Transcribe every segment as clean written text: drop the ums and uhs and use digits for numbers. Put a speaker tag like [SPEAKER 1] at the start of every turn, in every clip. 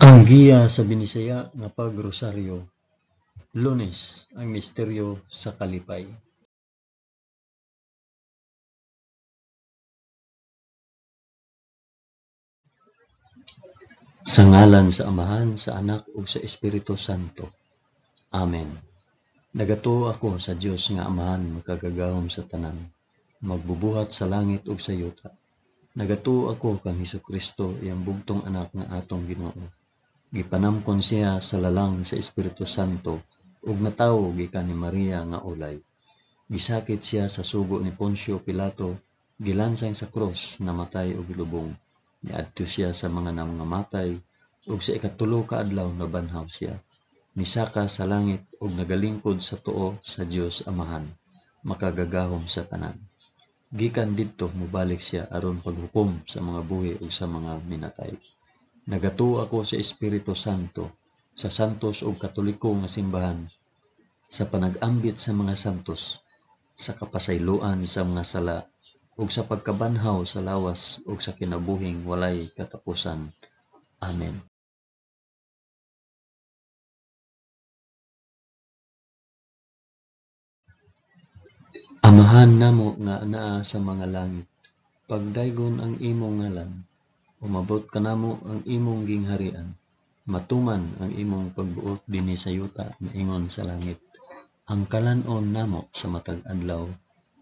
[SPEAKER 1] Ang giya sa Binisaya nga pagrosaryo, Lunes, ang misteryo sa kalipay. Sa ngalan sa Amahan, sa Anak ug sa Espiritu Santo. Amen. Nagatuo ako sa Dios nga Amahan makagagahom sa tanan, magbubuhat sa langit ug sa yuta. Nagatuo ako kang Hesukristo, iyang bugtong anak nga atong Ginoo. Gipanamkon siya sa lalang sa Espiritu Santo ug natawo gikan ni Maria nga ulay. Gisakit siya sa sugo ni Poncio Pilato, gilansang sa krus, namatay ug gilubong. Niadto siya sa mga nangamatay ug sa ikatulo ka adlaw nabanhaw siya. Misaka sa langit ug nagalingkod sa tuo sa Dios Amahan, makagagahom sa tanan. Gikan didto mobalik siya aron paghukom sa mga buhi ug sa mga minatay. Nagatuo ako sa Espiritu Santo, sa santos ug katoliko nga simbahan, sa panag-ambit sa mga santos, sa kapasayloan sa mga sala, ug sa pagkabanhaw sa lawas ug sa kinabuhing walay katapusan. Amen. Amahan namo nga anaa sa mga langit, pagdaygon ang imong ngalan, umabot kanamo ang imong gingharian, matuman ang imong pagbuot dinhi sa yuta maingon sa langit. Ang kalan-on namo sa matag adlaw,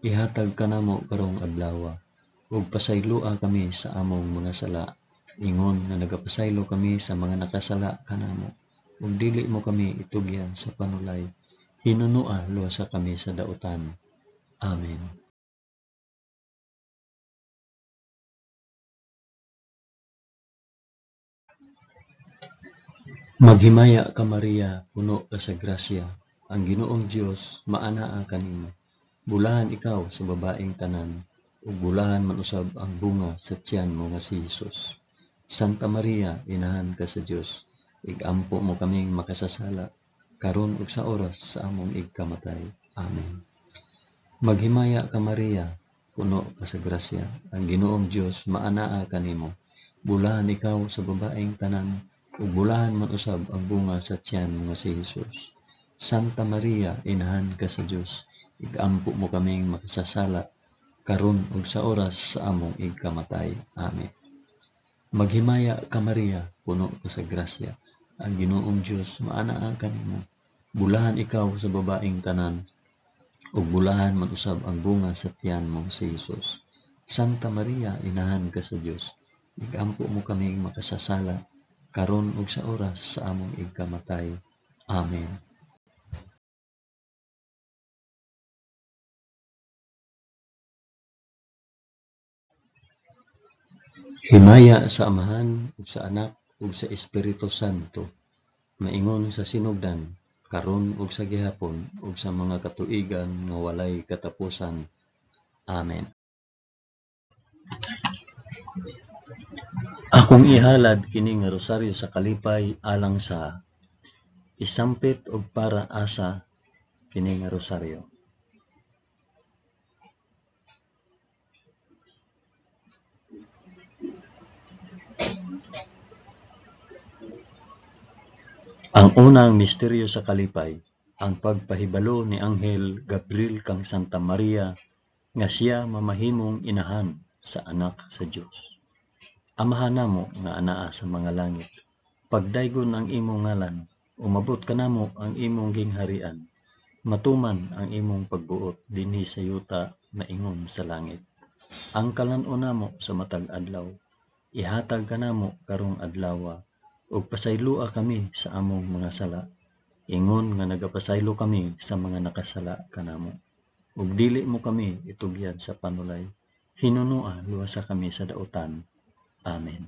[SPEAKER 1] ihatag kanamo karong adlawa, ug pasayloa kami sa among mga sala, ingon nga nagapasaylo kami sa mga nakasala kanamo, ug dili mo kami itugyan sa panulay, hinunoa luwasa kami sa dautan. Amen. Maghimaya ka Maria, puno ka sa grasya, ang Ginoong Dios maanaa kanimo. Bulahan ikaw sa babaeng tanan, ug bulahan man usab ang bunga sa tiyan mo nga si Hesus. Santa Maria, inahan ka sa Dios, igampo mo kaming makasasala, karon ug sa oras sa among igkamatay. Amen. Maghimaya ka Maria, puno ka sa grasya, ang Ginoong Dios maanaa kanimo. Bulahan ikaw sa babaeng tanan, ug bulahan man usab ang bunga sa tiyan mo nga si Hesus. Santa Maria, inahan ka sa Dios, igampo mo kaming makasasala, karon ug sa oras sa among igkamatay. Amen. Maghimaya ka Maria, puno ka sa grasya, ang Ginoong Dios maanaa kanimo. Bulahan ikaw sa babaeng tanan, ug bulahan man usab ang bunga sa tiyan mo si Hesus. Santa Maria, inahan ka sa Dios, igampo mo kaming makasasala, karon ug sa oras sa among igkamatay. Amen. Himaya sa Amahan ug sa Anak ug sa Espiritu Santo, maingon sa sinugdan, karon ug sa gihapon ug sa mga katuigan nga walay katapusan. Amen. Akong ihalad kini nga rosaryo sa kalipay alang sa isampit og para asa kini nga rosaryo. Ang unang misteryo sa kalipay, ang pagpahibalo ni Anghel Gabriel kang Santa Maria nga siya mamahimong inahan sa anak sa Dios. Amahan namo nga anaa sa mga langit, pagdaygon ang imong ngalan, umabot kanamo ang imong gingharian, matuman ang imong pagbuot dinhi sa yuta maingon sa langit. Ang kalan-on namo sa matag adlaw, ihatag kanamo karong adlawa, ug pasayloa kami sa among mga sala, ingon nga nagapasaylo kami sa mga nakasala kanamo. Ug dili mo kami itugyan sa panulay, hinunoa luwasa kami sa dautan. Amen.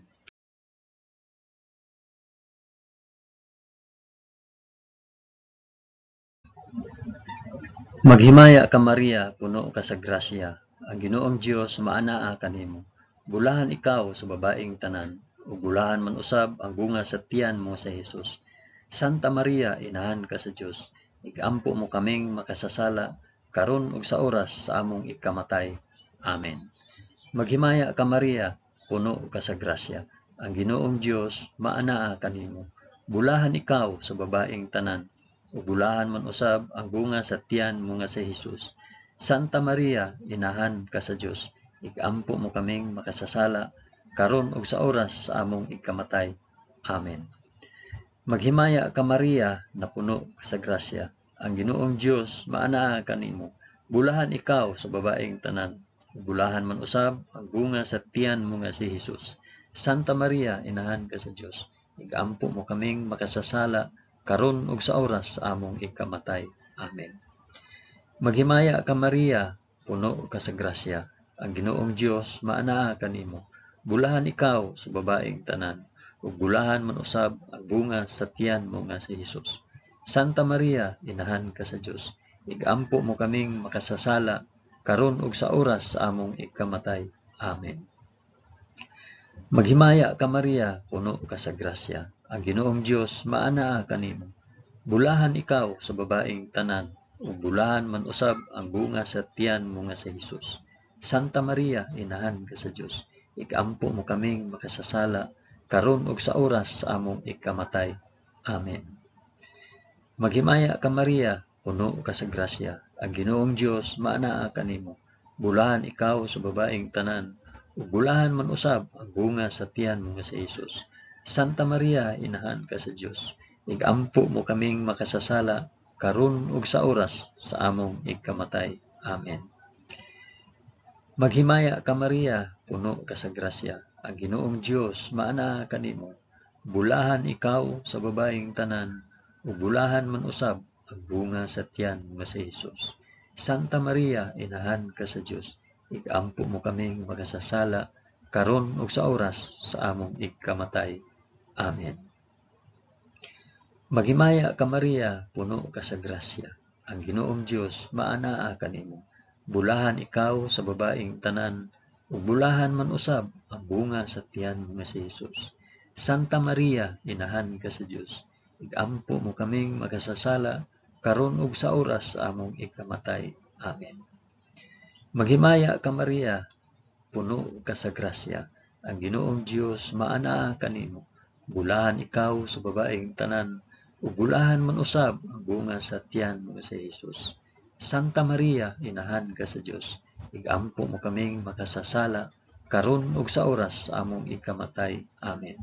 [SPEAKER 1] Maghimaya ka Maria, puno ka sa grasya, ang Ginoong Dios maanaa kanimo. Bulahan ikaw sa babaeng tanan, ug bulahan man usab ang bunga sa tiyan mo sa Hesus. Santa Maria, inahan ka sa Dios, igampo mo kaming makasasala, karon ug sa oras sa among ikamatay. Amen. Maghimaya ka Maria, puno ka sa grasya, Ang Ginoong Dios maanaa kanimo. Bulahan ikaw sa babaeng tanan, ug bulahan man usab ang bunga sa tiyan mo nga si Hesus. Santa Maria, inahan ka sa Dios, igampo mo kaming makasasala, karon ug sa oras sa among igkamatay. Amen. Maghimaya ka Maria, napuno ka sa grasya. Ang Ginoong Dios maanaa kanimo. Bulahan ikaw sa babaeng tanan, ug bulahan man usab ang bunga sa tiyan mo nga si Hesus. Santa Maria, inahan ka sa Dios, igampo mo kaming makasasala, karon ug sa oras sa among ikamatay. Amen. Maghimaya ka Maria, puno ka sa grasya. Ang Ginoong Dios maanaa kanimo. Bulahan ikaw sa babaeng tanan, ug bulahan man usab ang bunga sa tiyan mo nga si Hesus. Santa Maria, inahan ka sa Dios, igampo mo kaming makasasala, karon ug sa oras sa among ikamatay. Amen. Maghimaya ka Maria, puno ka sa grasya. Ang Ginoong Dios maanaa kanimo. Bulahan ikaw sa babaeng tanan, ug bulahan man usab ang bunga sa tiyan mo nga si Hesus. Santa Maria, inahan ka sa Dios, igampo mo kaming makasasala, karon ug sa oras sa among ikamatay. Amen. Maghimaya ka Maria, puno ka sa grasya. Ang Ginoong Dios maanaa kanimo. Bulahan ikaw sa babaeng tanan, ug bulahan man usab ang bunga sa tiyan mo nga si Hesus. Santa Maria, inahan ka sa Dios, igampo mo kaming makasasala, karon ug sa oras sa among ikamatay. Amen. Maghimaya ka Maria, puno ka sa grasya. Ang Ginoong Dios maanaa kanimo. Bulahan ikaw sa babaeng tanan, ug bulahan man usab ang bunga sa tiyan mo nga si Hesus. Santa Maria, inahan ka sa Dios, igampo mo kaming makasasala, karon ug sa oras sa among ikamatay. Amen. Maghimaya ka Maria, puno ka sa grasya. Ang Ginoong Dios maanaa kanimo. Bulahan ikaw sa babaeng tanan, ug bulahan man usab ang bunga sa tiyan mo nga si Hesus. Santa Maria, inahan ka sa Dios, igampo mo kaming makasasala, karon ug sa oras sa among ikamatay. Amen. Maghimaya ka Maria, puno ka sa grasya. Ang Ginoong Dios maanaa kanimo. Bulahan ikaw sa babaeng tanan, ug bulahan man usab ang bunga sa tiyan mo nga si Hesus. Santa Maria, inahan ka sa Dios, igampo mo kaming makasasala, karon ug sa oras sa among ikamatay. Amen.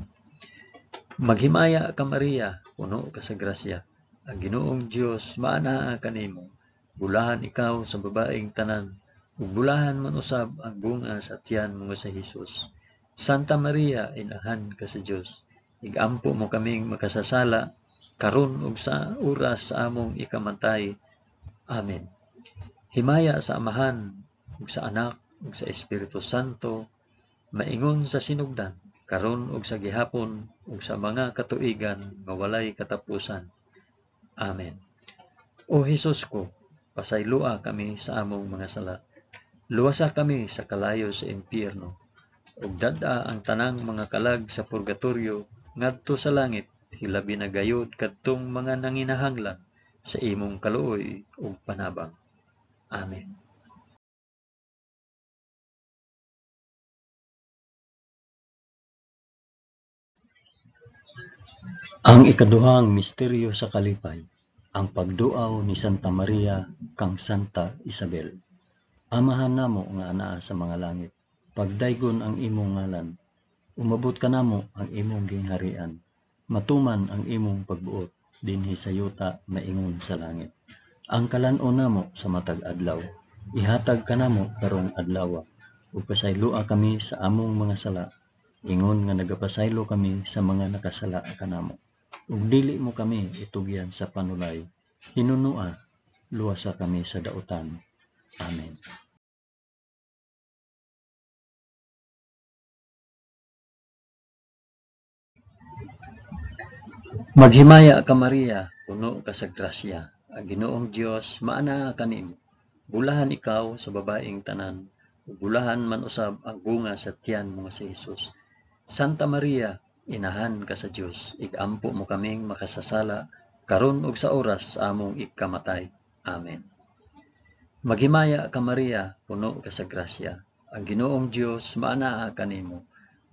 [SPEAKER 1] Maghimaya ka Maria, puno ka sa grasya. Ang Ginoong Dios maanaa kanimo. Bulahan ikaw sa babaeng tanan, ug bulahan man usab ang bunga sa tiyan mo nga si Hesus. Santa Maria, inahan ka sa Dios, igampo mo kaming makasasala, karon ug sa oras sa among ikamatay. Amen. Himaya sa Amahan, ug sa Anak, ug sa Espiritu Santo, maingon sa sinugdan, karon ug sa gihapon, ug sa mga katuigan nga walay katapusan. Amen. O Hesus ko, pasayloa kami sa among mga sala. Luwasa kami sa kalayo sa impyerno, ug dad-a ang tanang mga kalag sa purgatorio ngadto sa langit, hilabi na gayod kadtong mga nanginahanglan sa imong kaluoy ug panabang. Amen. Ang ikaduhang misteryo sa kalipay, ang pagduaw ni Santa Maria kang Santa Isabel. Amahan namo nga anaa sa mga langit, pagdaygon ang imong ngalan, umabot kanamo ang imong gingharian, matuman ang imong pagbuot dinhi sa yuta maingon sa langit. Ang kalan-on namo sa matag adlaw, ihatag kanamo karong adlawa, ug pasayloa kami sa among mga sala, ingon nga nagapasaylo kami sa mga nakasala kanamo. Ug dili mo kami itugyan sa panulay, hinunua, luwasa kami sa dautan. Amen. Maghimaya ka Maria, puno ka sa grasya. Ang Ginoong Dios maanaa kanimo. Bulahan ikaw sa babaeng tanan, ug bulahan man usab ang bunga sa tiyan mo nga si Hesus. Santa Maria, inahan ka sa Dios, igampo mo kaming makasasala, karon ug sa oras sa among ikamatay. Amen. Maghimaya ka Maria, puno ka sa grasya. Ang Ginoong Dios maanaa kanimo.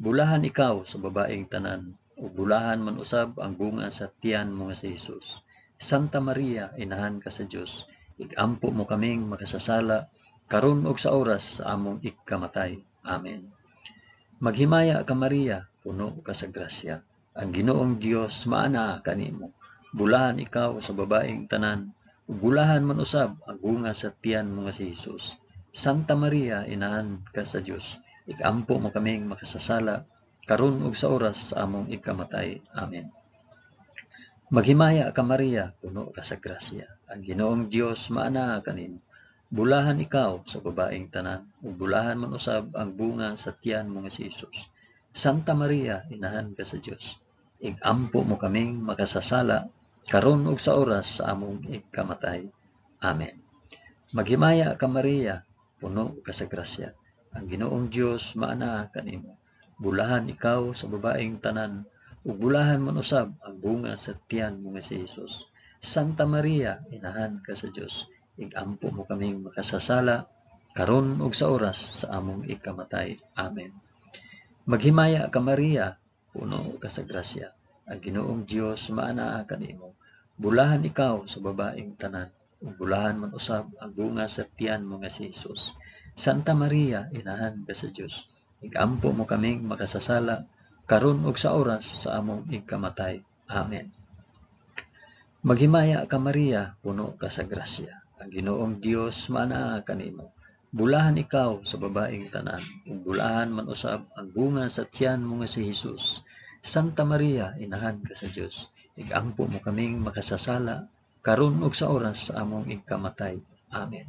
[SPEAKER 1] Bulahan ikaw sa babaeng tanan, ug bulahan man usab ang bunga sa tiyan mo nga si Hesus. Santa Maria, inahan ka sa Dios, igampo mo kaming makasasala, karon ug sa oras sa among ikamatay. Amen. Maghimaya ka Maria, puno ka sa grasya. Ang Ginoong Dios maanaa kanimo. Bulahan ikaw sa babaeng tanan, ug bulahan man usab ang bunga sa tiyan mo nga si Hesus. Santa Maria, inahan ka sa Dios, ikampo mo kaming makasasala, karon ug sa oras sa among ikamatay. Amen. Maghimaya ka Maria, puno ka sa grasya. Ang Ginoong Dios maanaa kanimo. Bulahan ikaw sa babaeng tanan, ug bulahan man usab ang bunga sa tiyan mo nga si Hesus. Santa Maria, inahan ka sa Dios, igampo mo kaming makasasala, karon ug sa oras sa among ikamatay. Amen. Maghimaya ka Maria, puno ka sa grasya. Ang Ginoong Dios maanaa kanimo. Bulahan ikaw sa babaeng tanan, ug bulahan man usab ang bunga sa tiyan mo nga si Hesus. Santa Maria, inahan ka sa Dios, igampo mo kaming makasasala, karon ug sa oras sa among ikamatay. Amen. Maghimaya ka Maria, puno ka sa grasya. Ang Ginoong Dios maanaa kanimo. Bulahan ikaw sa babaeng tanan, ug bulahan man usab ang bunga sa tiyan mo nga si Hesus. Santa Maria, inahan ka sa Dios, igampo mo kaming makasasala, karon ug sa oras sa among ikamatay. Amen. Maghimaya ka Maria, puno ka sa grasya. Ang Ginoong Dios maanaa kanimo. Bulahan ikaw sa babaeng tanan, ug bulahan man usab ang bunga sa tiyan mo nga si Hesus. Santa Maria, inahan ka sa Dios, igampo mo kaming makasasala, karon ug sa oras sa among ikamatay. Amen.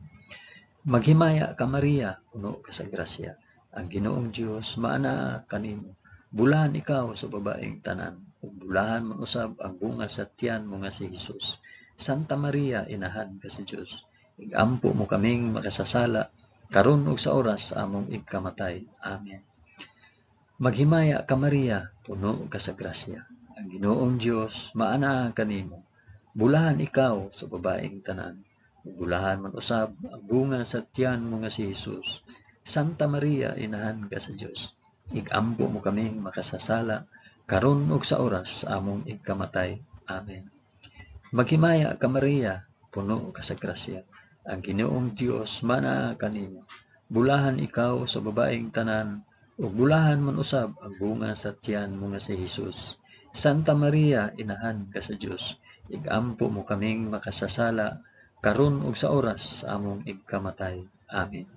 [SPEAKER 1] Maghimaya ka Maria, puno ka sa grasya. Ang Ginoong Dios maanaa kanimo. Bulahan ikaw sa babaeng tanan, ug bulahan man usab ang bunga sa tiyan mo nga si Hesus. Santa Maria, inahan ka sa Dios, igampo mo kaming makasasala, karon ug sa oras sa among ikamatay. Amen. Maghimaya ka Maria, puno ka sa grasya. Ang Ginoong Dios maanaa kanimo. Bulahan ikaw sa babaeng tanan, ug bulahan man usab ang bunga sa tiyan mo nga si Hesus. Santa Maria, inahan ka sa Dios, igampo mo kaming makasasala, karon ug sa oras sa among ikamatay. Amen. Maghimaya ka Maria, puno ka sa grasya. Ang Ginoong Dios maanaa kanimo. Bulahan ikaw sa babaeng tanan, ug bulahan man usab ang bunga sa tiyan mo nga si Hesus. Santa Maria, inahan ka sa Dios, igampo mo kaming makasasala, karon ug sa oras sa among ikamatay. Amen.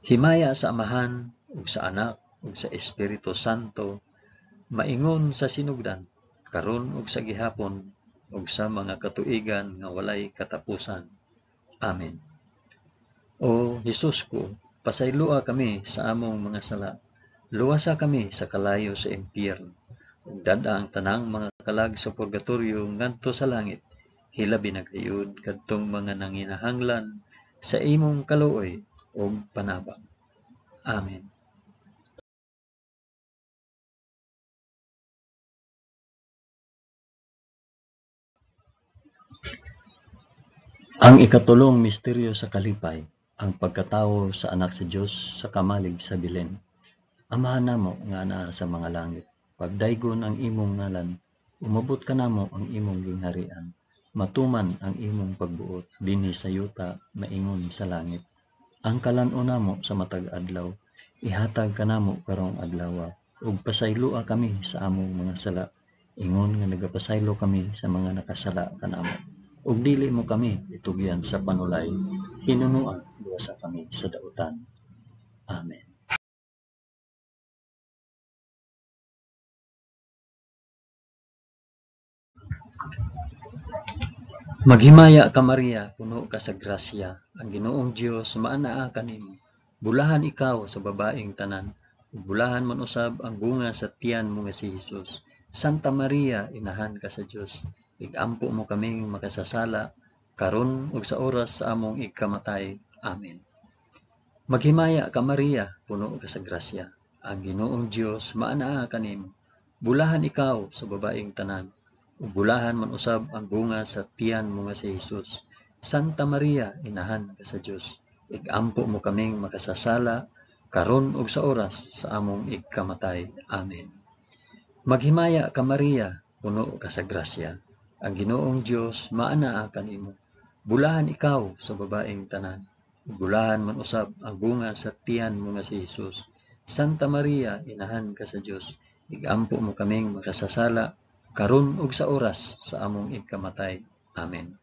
[SPEAKER 1] Himaya sa Amahan, ug sa Anak, ug sa Espiritu Santo, maingon sa sinugdan, karon ug sa gihapon, ug sa mga katuigan nga walay katapusan. Amen. O Hesus ko, pasayloa kami sa among mga sala. Luwasa kami sa kalayo sa impyerno, ug dad-a ang tanang mga kalag sa purgatorio ngadto sa langit. Hilabi na gayud kadtong mga nanginahanglan sa imong kaluoy ug panabang. Amen. Ang ikatulong misteryo sa kalipay, ang pagkatawo sa anak sa Dios sa kamalig sa Belen. Amahan namo nga anaa sa mga langit, pagdaygon ang imong ngalan, umabot kanamo ang imong gingharian, matuman ang imong pagbuot dinhi sa yuta maingon sa langit. Ang kalan-on namo sa matag adlaw, ihatag kanamo karong adlaw, ug pasayloa kami sa among mga sala, ingon nga nagapasaylo kami sa mga nakasala kanamo. Ug dili mo kami itugyan sa panulay, hinunoa luwasa kami sa dautan. Amen. Maghimaya ka Maria, puno ka sa grasya, ang Ginoong Dios maanaa kanimo. Bulahan ikaw sa babaeng tanan, ug bulahan man usab ang bunga sa tiyan mo nga si Hesus. Santa Maria, inahan ka sa Dios, igampo mo kaming makasasala, karon ug sa oras sa among ikamatay. Amen. Maghimaya ka Maria, puno ka sa grasya, ang Ginoong Dios maanaa kanimo. Bulahan ikaw sa babaeng tanan, ug bulahan man usab ang bunga sa tiyan mo nga si Hesus. Santa Maria, inahan ka sa Dios, igampo mo kaming makasasala, karon ug sa oras sa among igkamatay. Amen. Maghimaya ka Maria, puno ka sa grasya. Ang Ginoong Dios maanaa kanimo. Bulahan ikaw sa babaeng tanan. Bulahan man usab ang bunga sa tiyan mo nga si Hesus. Santa Maria, inahan ka sa Dios, igampo mo kaming makasasala karon ug sa oras sa among igkamatay. Amen.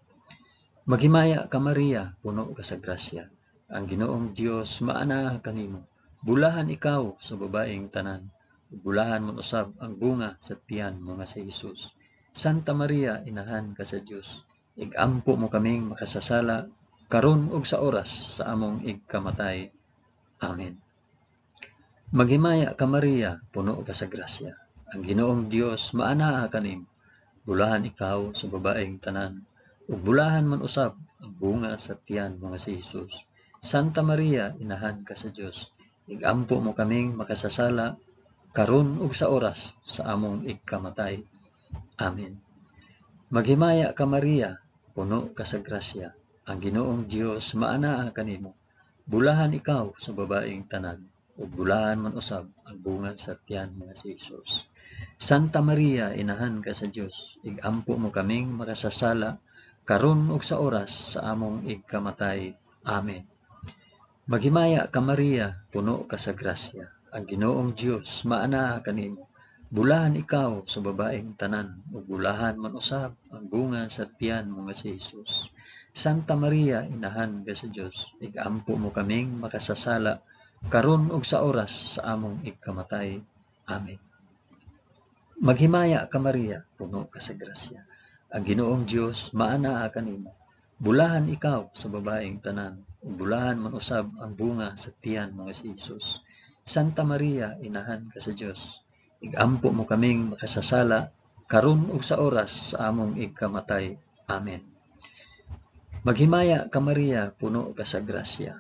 [SPEAKER 1] Maghimaya ka Maria, puno ka sa grasya. Ang Ginoong Dios maanaa kanimo. Bulahan ikaw sa babaeng tanan. Bulahan man usab ang bunga sa tiyan mo nga si Hesus. Santa Maria, inahan ka sa Dios, igampo mo kaming makasasala karon ug sa oras sa among igkamatay. Amen. Maghimaya ka Maria, puno ka sa grasya. Ang Ginoong Dios maanaa kanimo. Bulahan ikaw sa babaeng tanan, ug bulahan man usab ang bunga sa tiyan mo nga si Hesus. Santa Maria, inahan ka sa Dios, igampo mo kaming makasasala karon ug sa oras sa among igkamatay. Amen. Maghimaya ka Maria, puno ka sa grasya. Ang Ginoong Dios maanaa kanimo. Bulahan ikaw sa babaeng tanan, ug bulahan man usab ang bunga sa tiyan mo nga si Hesus. Santa Maria, inahan ka sa Dios, igampo mo kaming makasasala karon ug sa oras sa among igkamatay. Amen. Maghimaya ka Maria, puno ka sa grasya. Ang Ginoong Dios maanaa kanimo. Bulahan ikaw sa babaeng tanan, ug bulahan man usab ang bunga sa tiyan mo nga si Hesus. Santa Maria, inahan ka sa Dios, igampo mo kaming makasasala karon ug sa oras sa among igkamatay. Amen. Maghimaya ka Maria, puno ka sa grasya. Ang Ginoong Dios maanaa kanimo. Bulahan ikaw sa babaeng tanan, ug bulahan man usab ang bunga sa tiyan mo nga si Hesus. Santa Maria, inahan ka sa Dios, igampo mo kaming makasasala karon ug sa oras sa among igkamatay. Amen. Maghimaya ka Maria, puno ka sa grasya.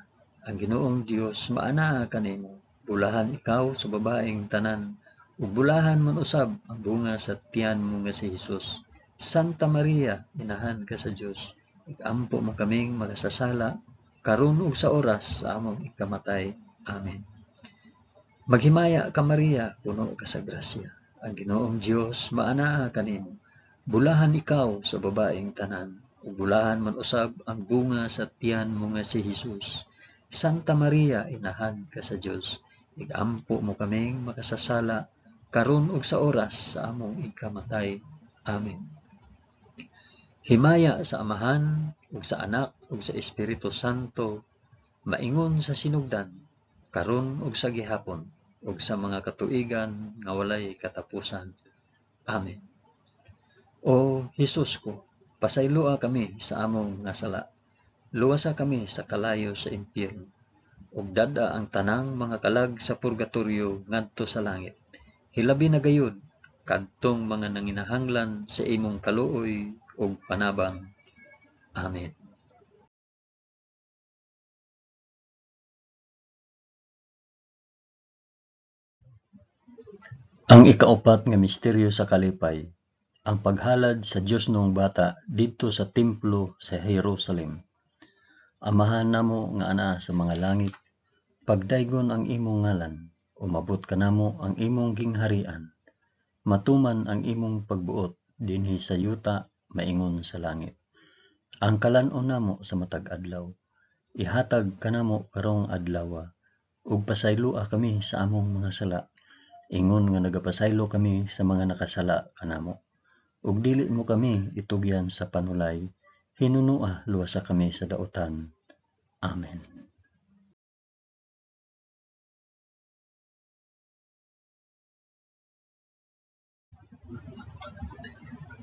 [SPEAKER 1] Ang Ginoong Dios maanaa kanimo. Bulahan ikaw sa babaeng tanan, ug bulahan man usab ang bunga sa tiyan mo nga si Hesus. Santa Maria, inahan ka sa Dios, igampo mo kaming makasasala karon ug sa oras sa among ikamatay. Amen. Maghimaya ka Maria, puno ka sa grasya. Ang Ginoong Dios maanaa kanimo. Bulahan ikaw sa babaeng tanan, ug bulahan man usab ang bunga sa tiyan mo nga si Hesus. Santa Maria, inahan ka sa Dios, igampo mo kaming makasasala karon ug sa oras sa among ikamatay. Amen. Himaya sa Amahan ug sa Anak ug sa Espiritu Santo, maingon sa sinugdan, karon ug sa gihapon, ug sa mga katuigan nga walay katapusan. Amen. O Hesus ko, pasayloa kami sa among nga sala. Luwasa kami sa kalayo sa impyerno, ug dad-a ang tanang mga kalag sa purgatorio ngadto sa langit. Hilabi na gayud kadtong mga nanginahanglan sa imong kaluoy ug panabang. Amen. Ang ikaupat nga misteryo sa kalipay, ang paghalad sa Diosnong Bata didto sa templo sa Jerusalem. Amahan namo nga anaa sa mga langit, pagdaygon ang imong ngalan, umabot kanamo ang imong gingharian. Matuman ang imong pagbuot dinhi sa yuta maingon sa langit. Ang kalan-on namo sa matag adlaw, ihatag kanamo karong adlawa, ug pasayloa kami sa among mga sala, ingon nga nagapasaylo kami sa mga nakasala kanamo. Ug dili mo kami itugyan sa panulay, hinunua luwasa kami sa daotan. Amen.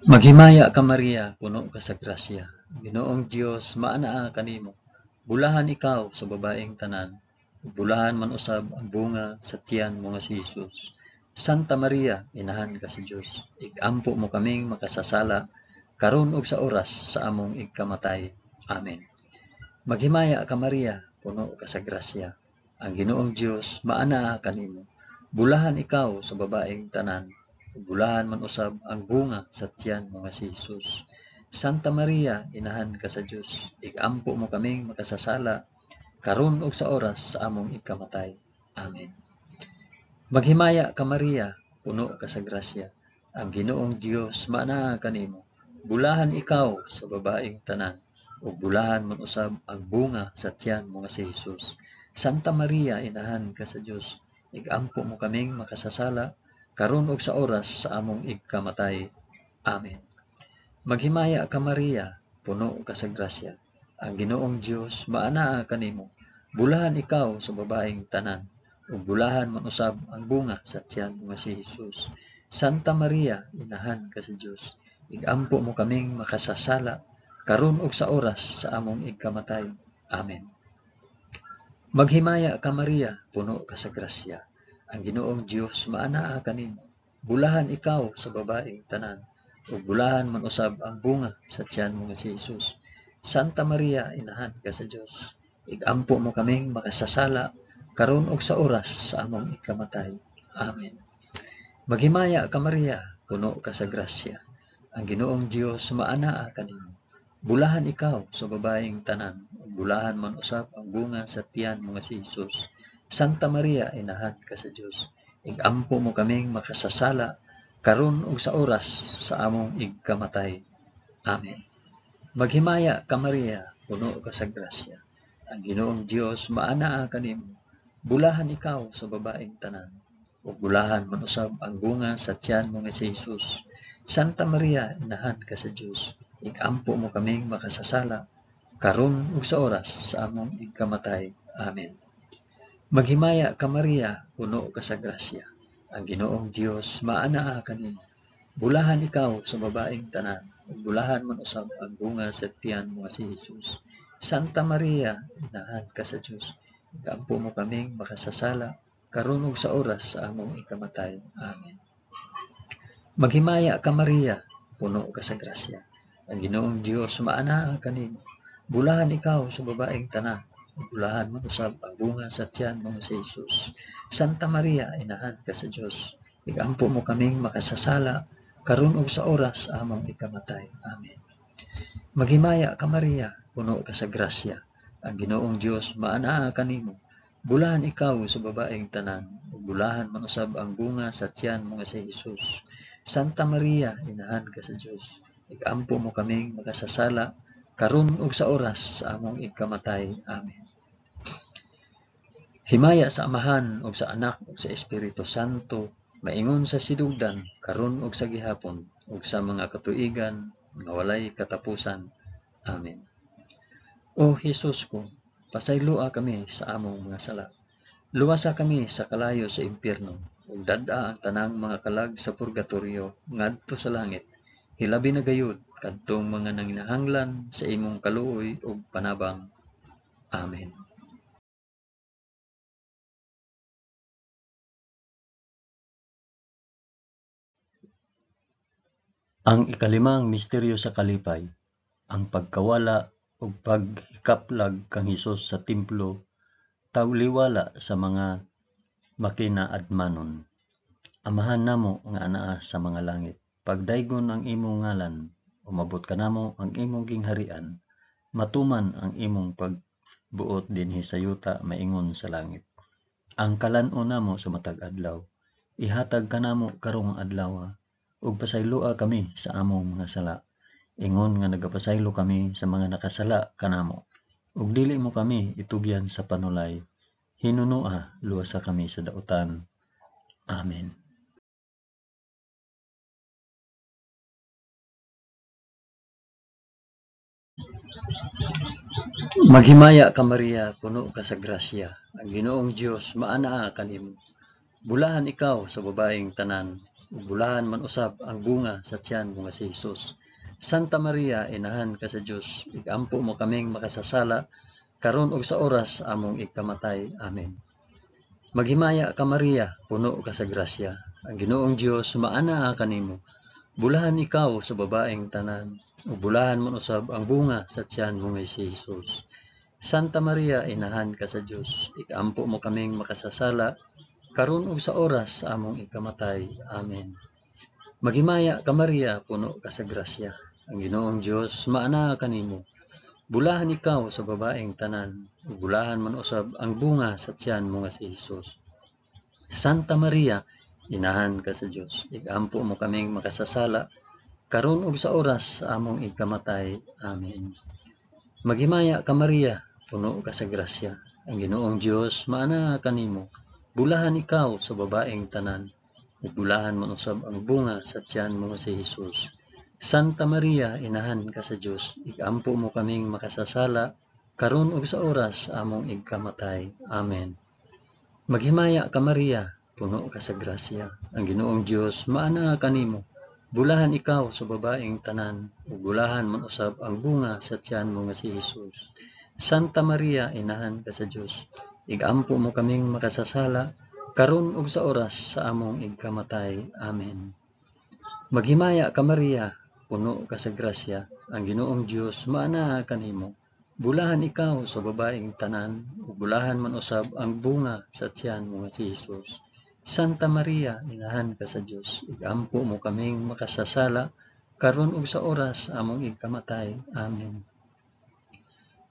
[SPEAKER 1] Maghimaya ka Maria, puno ka sa grasya. Ginoong Dios maanaa kanimo. Bulahan ikaw sa babaeng tanan, bulahan man usab ang bunga sa tiyan mo nga si Hesus. Santa Maria, inahan ka sa Dios, igampo mo kaming makasasala karon ug sa oras sa among igkamatay. Amen. Maghimaya ka Maria, puno ka sa grasya. Ang Ginoong Dios maanaa kanimo. Bulahan ikaw sa babaeng tanan, bulahan man usab ang bunga sa tiyan mo nga si Hesus. Santa Maria, inahan ka sa Dios, igampo mo kaming makasasala karon ug sa oras sa among ikamatay. Amen. Maghimaya ka Maria, puno ka sa grasya, ang Ginoong Dios maanaa kanimo. Bulahan ikaw sa babaeng tanan, ug bulahan man usab ang bunga sa tiyan mo nga si Jesus. Santa Maria, inahan ka sa Dios, igampo mo kaming makasasala, karon ug sa oras sa among igkamatay. Amen. Maghimaya ka Maria, puno ka sa grasya, ang Ginoong Dios maanaa kanimo. Bulahan ikaw sa babaeng tanan, ug bulahan man usab ang bunga sa tiyan mo nga si Jesus. Santa Maria, inahan ka sa Dios, igampo mo kaming makasasala, karon ug sa oras sa among igkamatay. Amen. Maghimaya ka Maria, puno ka sa grasya, ang Ginoong Dios maanaa kanimo. Bulahan ikaw sa babaeng tanan, ug bulahan man usab ang bunga sa tiyan mo nga si Jesus. Santa Maria, inahan ka sa Dios, igampo mo kaming makasasala, karon ug sa oras sa among ikamatay. Amen. Maghimaya ka Maria, puno ka sa grasya, ang Ginoong Dios maanaa kanimo. Bulahan ikaw sa babaeng tanan, ug bulahan man usab ang bunga sa tiyan mo nga si Jesus. Santa Maria, inahan ka sa Dios, igampo mo kaming makasasala, karon ug sa oras sa among igkamatay. Amen. Maghimaya ka Maria, puno ka sa grasya, ang Ginoong Dios maanaa kanimo. Bulahan ikaw sa babaeng tanan, ug bulahan man usab ang bunga sa tiyan mo nga si Jesus. Santa Maria, inahan ka sa Dios, igampo mo kaming makasasala, karon ug sa oras sa among igkamatay. Amen. Maghimaya ka Maria, puno ka sa grasya, ang Ginoong Dios maanaa kanimo. Bulahan ikaw sa babaeng tanan, ug bulahan man usab ang bunga sa tiyan mo nga si Jesus. Santa Maria, inahan ka sa Dios, igampo mo kaming makasasala, karon ug sa oras sa among ikamatay. Amen. Maghimaya ka Maria, puno ka sa grasya, ang Ginoong Dios maanaa kanimo. Bulahan ikaw sa babaeng tanan, ug bulahan man usab ang bunga sa tiyan mo nga si Jesus. Santa Maria, inahan ka sa Dios, igampo mo kaming makasasala, karon ug sa oras sa among ikamatay. Amen. Maghimaya ka Maria, puno ka sa grasya, ang Ginoong Dios maanaa kanimo. Bulahan ikaw sa babaeng tanan, ug bulahan man usab ang bunga sa tiyan mo nga si Jesus. Santa Maria, inahan ka sa Dios, igampo mo kaming makasasala, karon ug sa oras sa among ikamatay. Amen. Himaya sa Amahan ug sa Anak ug sa Espiritu Santo, maingon sa sinugdan, karon ug sa gihapon, ug sa mga katuigan nga walay katapusan. Amen. O Hesus ko, pasayloa kami sa among mga sala. Luwasa kami sa kalayo sa impierno, ug dad-a ang tanang mga kalag sa purgatorio ngadto sa langit. Hilabi na gayud kadtong mga nanginahanglan sa imong kaluoy ug panabang. Amen. Ang ikalimang misteryo sa kalipay, ang pagkawala ug paghikaplag kang Hesus sa templo, tawliwala sa mga makinaadmanon. Amahan namo nga anaa sa mga langit, pagdaygon ang imong ngalan, umabot kanamo ang imong gingharian, matuman ang imong pagbuot dinhi sa yuta maingon sa langit. Ang kalan-on namo sa matag adlaw, ihatag kanamo karong adlaw, ug pasayloa kami sa among mga sala, ingon nga nagapasaylo kami sa mga nakasala kanamo. Ug dili mo kami itugyan sa panulay, hinunoa luwasa kami sa dautan. Amen. Maghimaya ka Maria, puno ka sa grasya, ang Ginoong Dios maanaa kanimo. Bulahan ikaw sa babaeng tanan, ug bulahan man usab ang bunga sa tiyan mo nga si Jesus. Santa Maria, inahan ka sa Dios, igampo mo kaming makasasala, karon ug sa oras among ikamatay. Amen. Maghimaya ka Maria, puno ka sa grasya, ang Ginoong Dios maanaa kanimo. Bulahan ikaw sa babaeng tanan, ug bulahan man usab ang bunga sa tiyan mo nga si Jesus. Santa Maria, inahan ka sa Dios, ikampo mo kaming makasasala, karon ug sa oras sa among ikamatay. Amen. Maghimaya ka Maria, puno ka sa grasya, ang Ginoong Dios maanaa kanimo. Bulahan ikaw sa babaeng tanan, ug bulahan man usab ang bunga sa tiyan mo nga si Jesus. Santa Maria, Inahan ka sa Dios, igampo mo kaming makasasala, karon ug sa oras sa among igkamatay. Amen. Maghimaya ka Maria, puno ka sa grasya, ang Ginoong Dios maanaa kanimo. Bulahan ikaw sa babaeng tanan, ug bulahan man usab ang bunga sa tiyan mo si Hesus. Santa Maria, Inahan ka sa Dios, igampo mo kaming makasasala, karon ug sa oras sa among igkamatay. Amen. Maghimaya ka Maria, puno ka sa grasya, ang Ginoong Dios maanaa kanimo. Bulahan ikaw sa babaeng tanan, ug bulahan man usab ang bunga sa tiyan mo nga si Hesus. Santa Maria, Inahan ka sa Dios, igampo mo kaming makasasala, karon ug sa oras sa among igkamatay. Amen. Maghimaya ka Maria, puno ka sa grasya, ang Ginoong Dios maanaa kanimo. Bulahan ikaw sa babaeng tanan, ug bulahan man usab ang bunga sa tiyan mo nga si Hesus. Santa Maria, Inahan ka sa Dios, igampo mo kaming makasasala, karon ug sa oras sa among igkamatay. Amen.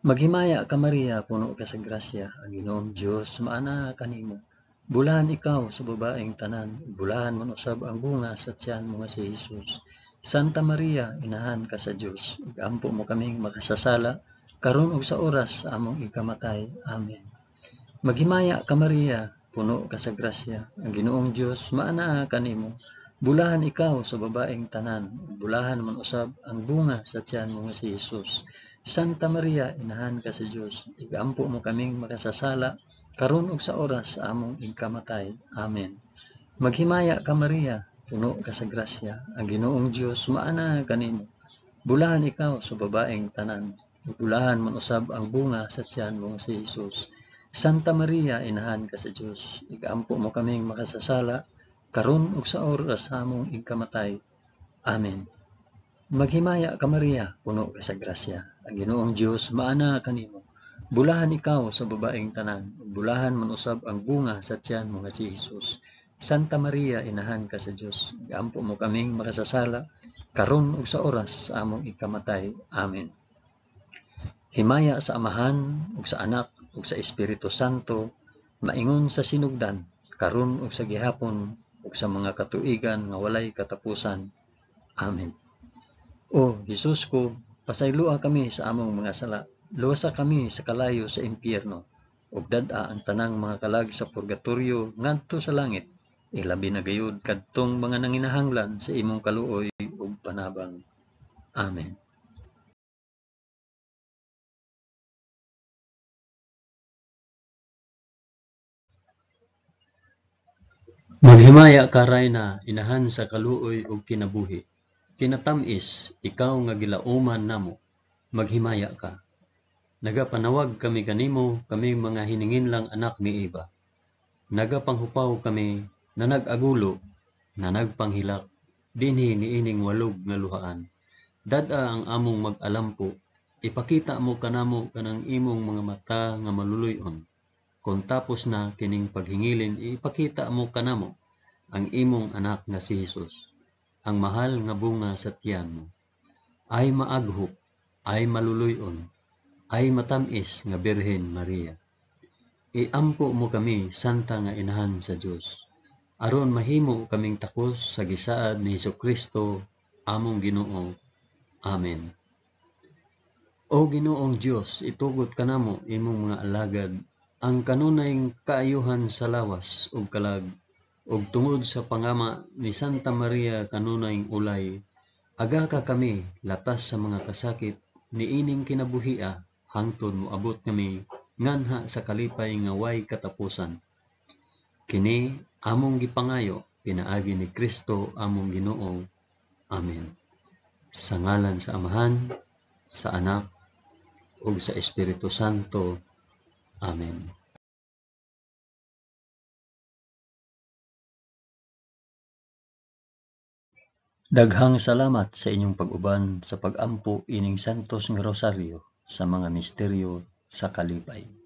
[SPEAKER 1] Maghimaya ka Maria, puno ka sa grasya, ang Ginoong Dios maanaa kanimo. Bulahan ikaw sa babaeng tanan, ug bulahan man usab ang bunga sa tiyan mo nga si Hesus. Santa Maria, Inahan ka sa Dios, igampo mo kaming makasasala, karon ug sa oras sa among igkamatay. Amen. Maghimaya ka Maria, puno ka sa grasya, ang Ginoong Dios maanaa kanimo. Bulahan ikaw sa babaeng tanan, ug bulahan man usab ang bunga sa tiyan mo nga si Hesus. Santa Maria, Inahan ka sa Dios, igampo mo kaming makasasala, karon ug sa oras sa among igkamatay. Amen. Maghimaya ka Maria, puno ka sa grasya, ang Ginoong Dios maanaa kanimo. Bulahan ikaw sa babaeng tanan, ug bulahan man usab ang bunga sa tiyan mo nga si Hesus. Santa Maria, Inahan ka sa Dios, igampo mo kaming makasasala, karon ug sa oras sa among igkamatay. Amen. Maghimaya ka Maria, puno ka sa grasya, ang Ginoong Dios maanaa kanimo. Bulahan ikaw sa babaeng tanan, ug bulahan man usab ang bunga sa tiyan mo nga si Hesus. Santa Maria, Inahan ka sa Dios, igampo mo kaming makasasala, karon ug sa oras sa among igkamatay. Amen. Himaya sa Amahan ug sa Anak ug sa Espiritu Santo, maingon sa sinugdan, karon ug sa gihapon ug sa mga katuigan nga walay katapusan. Amen. O Hesus ko, pasayloa kami sa among mga sala, luwasa kami sa kalayo sa impyerno, ug dad-a ang tanang mga kalag sa purgatorio ngadto sa langit, ilabi na gayud kadtong mga nanginahanglan sa imong kaluoy ug panabang. Amen. Maghimaya ka Rayna, Inahan sa kaluoy ug kinabuhi. Kinatam-is, ikaw nga gilauman namo, maghimaya ka. Nagapanawag kami kanimo, kaming mga hininginlang anak ni Eva. Nagapanghupaw kami na nag-agulo, na nagpanghilak, dinhi niining walog nga luhaan. Dad-a ang among mag-alampo, ipakita mo kanamo kanang imong mga mata nga maluluy-on. Kung tapos na kining paghingilin, ipakita mo kanamo ang imong anak nga si Hesus, ang mahal nga bunga sa tiyan mo. Ay maaghop, ay maluluy-on, ay matam-is nga Birhen Maria. Iampo mo kami, Santa nga Inahan sa Dios, aron mahimo kaming takos sa gisaad ni Hesukristo, among Ginoo. Amen. O Ginoong Dios, itugot kanamo imong mga alagad ang kanunay kaayuhan sa lawas ug kalag, ug tungod sa pangama ni Santa Maria kanunay ulay, agaka kami latas sa mga kasakit niining kinabuhia hangtod moabot kami nganha sa kalipay nga way katapusan. Kini among gipangayo pinaagi ni Kristo among Ginoo. Amen. Sa ngalan sa Amahan, sa Anak, ug sa Espiritu Santo. Amen. Daghang salamat sa inyong pag-uban sa pag-ampo ining Santos nga Rosaryo sa mga misteryo sa kalipay.